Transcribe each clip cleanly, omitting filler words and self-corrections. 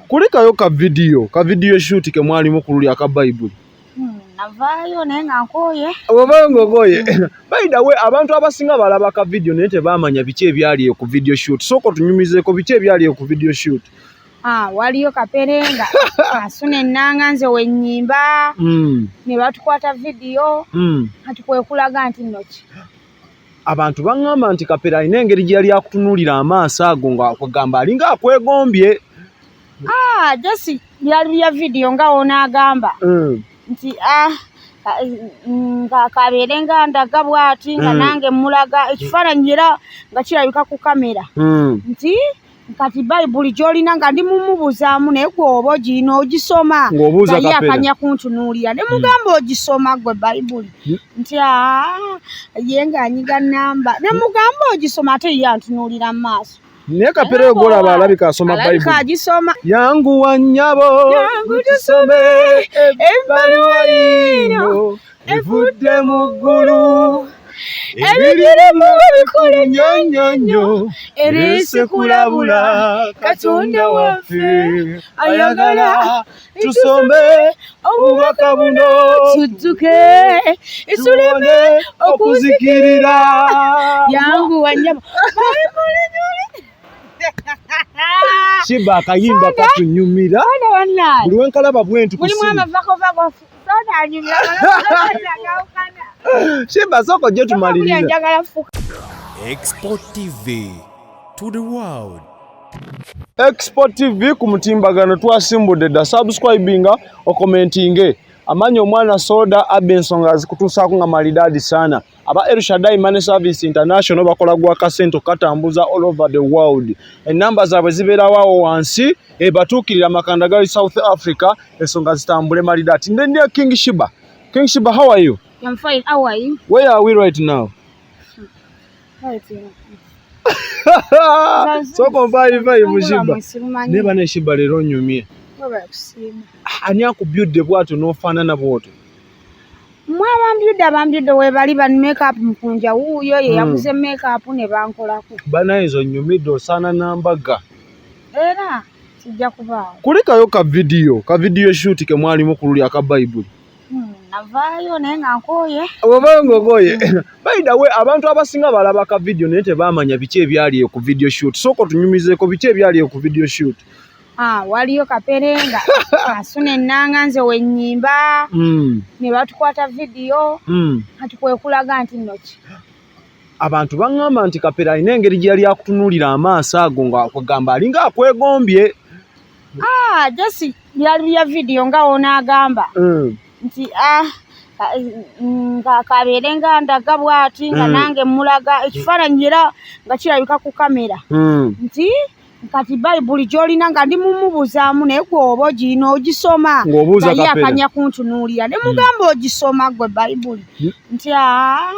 Kulikayo ka video shoot ke mwalimu ku luli aka Bayibuli. Navaayo naye nga nkooye. Obayo ng'okooye. By the way, abantu abasinga balaba ka video naye tebamanya biki ebyali ku video shoot. Sooka otunyumizeeko biki ebyali ku video shoot. Ah, waliyo Kapere nga asuna ennanga, nze wennyimba ne batukwata video. Kati kwe kulaga nti nno ki. Abantu baŋŋamba nti Kapere alina engeri gye yali akutunuulira amaaso ago nga kwegamba alinga akwegombye. Ah, just byali bya video nga wonaagamba nti ah, nga kabeere nga ndaga bw'ati nga nange mulaga ekifaananyi era nga kirabika ku kamera nti kati Bayibuli gy'olina nga ndi mumubuzaamu, naye gwe oba ogirina ogisoma? Ng'obuuza Nga ye Kapere. akanya kuntunuulira ne mugamba, "Ogisoma gwe Bayibuli?" Nti aa, ye ng'anyiga namba ne mugamba, "Ogisoma?" Ate ye antunuulira mu maaso. Naye Kapere gwolaba alabika asoma Alabika Bayibuli. agisoma. Yanguwa nnyabo, Yangu tusome ebbaluwa yino evudde mu ggulu. Ebirimu bikulu nnyo nnyo nnyo, ereese kulabula. Katonda waffe ayagala tusome tusome obubaka buno, tudduke tuleme tuwone okuzikirira. Yanguwa nnyabo, Bayibuli gy'oli. Sheebah, akayimba katunyumira. Soda wannaye. Buli wenkalaba bwentu ku Mulimu ssimu. amavakovako. Soda anyumira gawukana. Sheebah, sooka ojje tumalirize. Njagala fuka. Export TV to the world. Expo TV ku mutimbagano, twasimbudde dda. Subscribinga, okomentinge. Amanya omwana Soda abba ensonga azikutuusaako nga malidaadi sana. Aba El Shaddai Money Service International bakola gwa kasente okukatambuza all over the world. Enamba zaabwe zibeerawo awo wansi, ebatuukirira amakanda gali South Africa, ensonga zitambule malidaadi. Nde King Sheebah. King Sheebah, how are you? I'm fine. How are you? Where are we right now? Right. Sooka ompaayivayivu, Sheebah. Naye bane, Sheebah, leero onyumye. Kusiima. Ani akubyudde bw'atyo n'ofaanana bw'otyo? Mwe abambyudde weebali ban makeup mukunja wuuyo ye yaguze makeup ne bankolako. Banayinza onyumidde, osaana nambaga. Era kijja kubaawo. Kulikayo ka video shoot ke mwalimu ku luli aka Bayibuli. Navaayo naye nga nkooye. Obayo ng'okooye. By the way, abantu abasinga balaba ka video naye tebamanya biki ebyali ku video shoot. Sooka otunyumizeeko biki ebyali ku video shoot. Ah, waliyo Kapere nga asuna ennanga, nze wennyimba ne batukwata video. Kati kwe kulaga nti nno ki. Abantu baŋŋamba nti Kapere alina engeri gye yali akutunuulira amaaso ago nga kwegamba alinga akwegombye. Ah, just byali bya video nga wonaagamba nti ah, nga kabeere nga ndaga bw'ati nga nange mulaga ekifaananyi era nga kirabika ku kamera nti kati Bayibuli gy'olina nga ndi mumubuzaamu, naye gwe oba ogirina ogisoma? Ng'obuuza Nga ye Kapere. akanya kuntunuulira ne mugamba, "Ogisoma gwe Bayibuli?" Nti aa,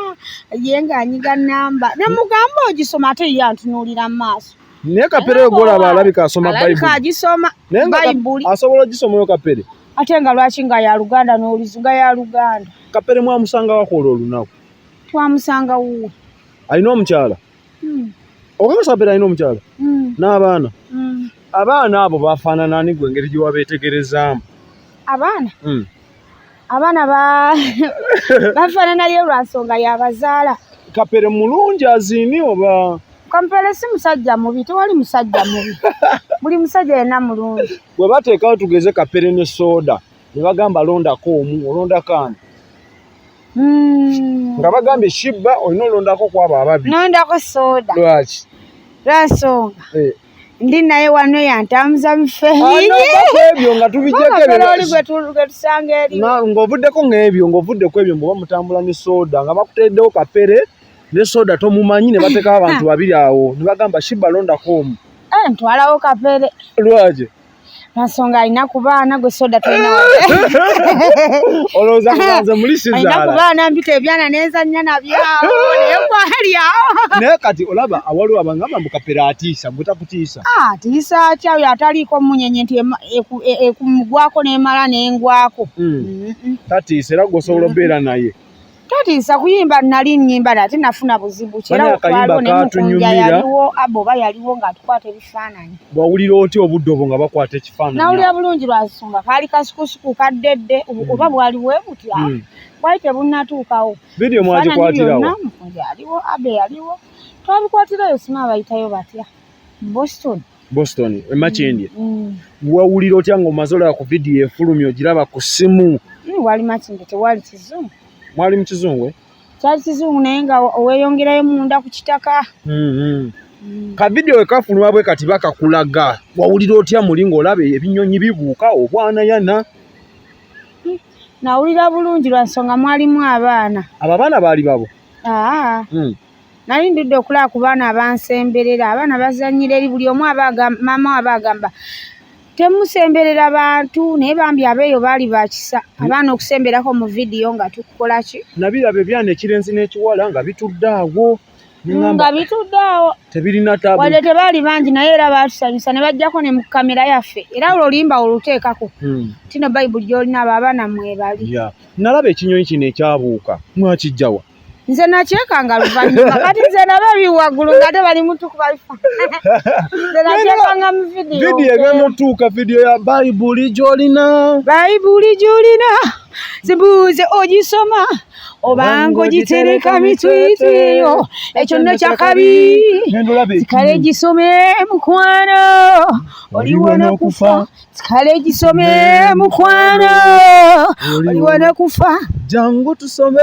ye ng'anyiga namba ne mugamba, "Ogisoma?" Ate ye antunuulira mu maaso. Naye Kapere gwolaba alabika asoma Alabika Bayibuli. agisoma. Naye nga Bayibuli. Asobola ogisomayo Kapere? Ate nga lwaki nga ya Luganda n'Oluzuga ya Luganda. Kapere mwamusanga wakola olunaku? Twamusanga wuwe. Alina omukyala? Okakasa Kapere alina omukyala n'abaana? Mm. Abaana abo bafaanana ani gwe engeri gye wabeetegerezaamu? Abaana? Abaana bafaanana ye lwa nsonga yabazaala. Kapere mulungi aziini oba? Kapere si musajja mubi, tewali musajja mubi, buli musajja yenna mulungi. Bwe bateekawo tugeze Kapere ne Soda ne bagamba londako omu, olondako ani? Nga bagambye Sheebah olina olondako ku abo ababiri. Nondako Soda. Lwaki? Lwansonga ndi naye wano yantambuza Ah, mufeeri. no, va ku ebyo nga tubijjeko ebyo. Oli gwe tusanga eri. Ng'ovuddeko ng'ebyo, ng'ovudde ku ebyo, mbuba mutambula ne Soda nga bakutereddewo Kapere ne Soda, tomumanyi, ne bateekawo abantu babiri awo ne bagamba, "Sheebah, londako omu." Eh, ntwalawo Kapere. Lwaki? Lwansonga alina ku baana, gwe Soda tolina. Olowooza kubanze muli Alina ku sizaala? baana, mpita ebyana nenzannya nabyawo, naye gwali awo. Naye kati olaba awaliwo abangamba mbu Kapere atiisa, gwe takutiisa? Ah, atiisa atya oyo ataliiko munyenye nti ekumugwako n'emala n'engwako? Tatiisa, era gwe osobola obeera naye? Totiisa kuyimba, nali nnyimba naye ate nafuna buzibu ki, era twaliwo ne mukunja yaliwo, abo oba yaliwo ng'atukwata ebifaananyi. Wawulira otya obudde obwo nga bakwata ekifaananyi? Nawulira bulungi lwa nsonga kaali kasukusuku kaddedde oba bwali bwe butya bwali tebunnatuukawo. Vidiyo mwagikwatirawo? Mukunja yaliwo, Abe yaliwo, twabikwatirayo. Sima abayitayo batya, Boston. Boston emakindye. Wawulira otya ng'omaze olaba ku vidiyo efulumya ogiraba ku ssimu? Wali Makindye, tewali kizungu. Mwali mu kizungu? Kyali kizungu naye nga weeyongerayo munda ku kitaka. Ka vidiyo we kafuluma bwe kati bakakulaga, wawulira otya muli ng'olaba ebinyonyi bibuuka obwanayana? Nawulira bulungi lwa nsonga mwalimu abaana. Abo abaana baali babo? Nali ndudde okulaba ku baana abansemberera, abaana bazannyira eri, buli omu aba agamba, maama we aba agamba temusemberera bantu, naye bambi abeeyo baali bakisa abaana okusemberako mu vidiyo nga tukukola ki. Nabiraba ebyana ekirenzi n'ekiwala nga bitudde awo. Nga bitudde awo. Tebirina taabu. Wadde tebaali bangi naye era baatusanyusa ne bajjako ne mu kamera yaffe, era olwo oluyimba oluteekako tino Bayibuli gy'olina abo abaana mwebali. Nalaba ekinyonyi kino ekyabuuka, mwakijjawa? Nze nakyekanga luvannyuma, kati nze naba biri waggulu ng'ate bali mutukuba bifaananyi. Nze nakyekanga mu vidiyo. Vidiyo egenda otuuka, vidiyo ya Bayibuli gy'olina. Bayibuli gy'olina, zibuuze ogisoma obanga ogitereka mitwitwiyo, ekyo nno kyakabi. Kale gisome mukwano, oliwona okufa. Kale gisome mukwano, oliwona kufa. Jangu tusome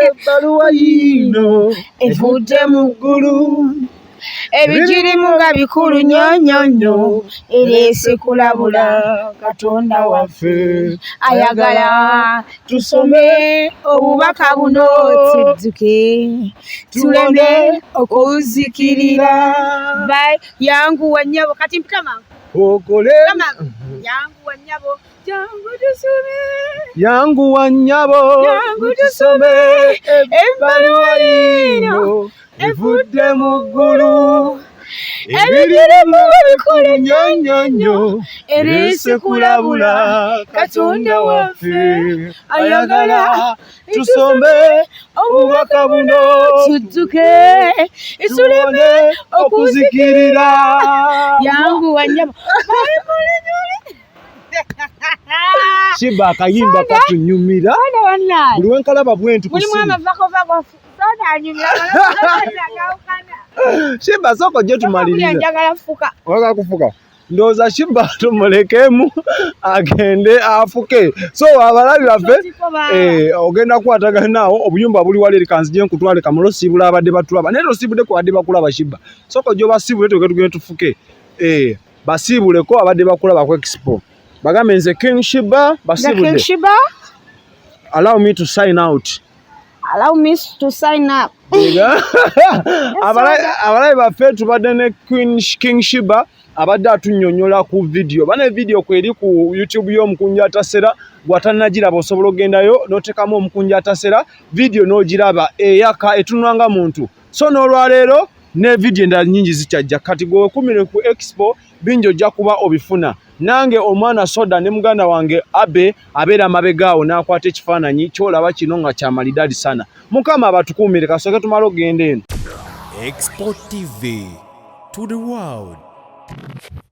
ebbaluwa yiino evudde mu ggulu, ebigirimu nga bikulu nnyo nnyo nnyo, ereese kulabula. Katonda waffe ayagala tusome obubaka buno, tudduke tuleme okuzikirira. Yanguwa nnyabo, kati mpita mangu. Okole. Yanguwa nnyabo, jangu tusome. Yanguwa nnyabo, jangu tusome ebbaluwa yiino evudde mu ggulu, ebigirimu bikulu nnyo nnyo nnyo, ereese kulabula. Katonda waffe ayagala tusome obubaka buno, tudduke tuleme okuzikirira. Yanguwa nnyabo. Sheebah akayimba katunyumira buli wenkalaba bwentu. Mulimu amavakovako, soda anyumira. Sheebah, sooka ojje tumalirize. Njagala fuka. Oyagala kufuka? Ndowooza Sheebah tumulekemu agende afuke. So abalabi baffe, ogenda kukwatagana naawo, obuyumba buli wali eri. Kanzije nkutwale kamalo osiibula abadde batulaba, naye tosiibudde ku badde bakulaba. Sheebah, sooka ojje obasiibule tuge tugende tufuke. Basiibuleko abadde bakulaba ku Expo, bagambe nze King Sheebah basiibudde. Allow me to sign out. Allow me to sign up. Abalabi baffe, tubadde ne Queen King Sheebah, abadde atunnyonnyola ku vidiyo. Bana, vidiyo kweri ku YouTube y'Omukunja Atasera. Gwatannagiraba osobola okugendayo n'oteekamu Omukunja Atasera, vidiyo n'ogiraba, eyaka etunula muntu. So n'olwaleero ne vidiyo endala nnyingi zikyajja. Kati gwe wekumire ku Expo, bingi ojja kuba obifuna. Nange omwana Soda ne muganda wange Abe abeera mabega awo n'akwata ekifaananyi kyolaba kino nga kyamalidaadi sana. Mukama abatukuumire. Kasooke tumale okugenda eno. Expo TV to the world.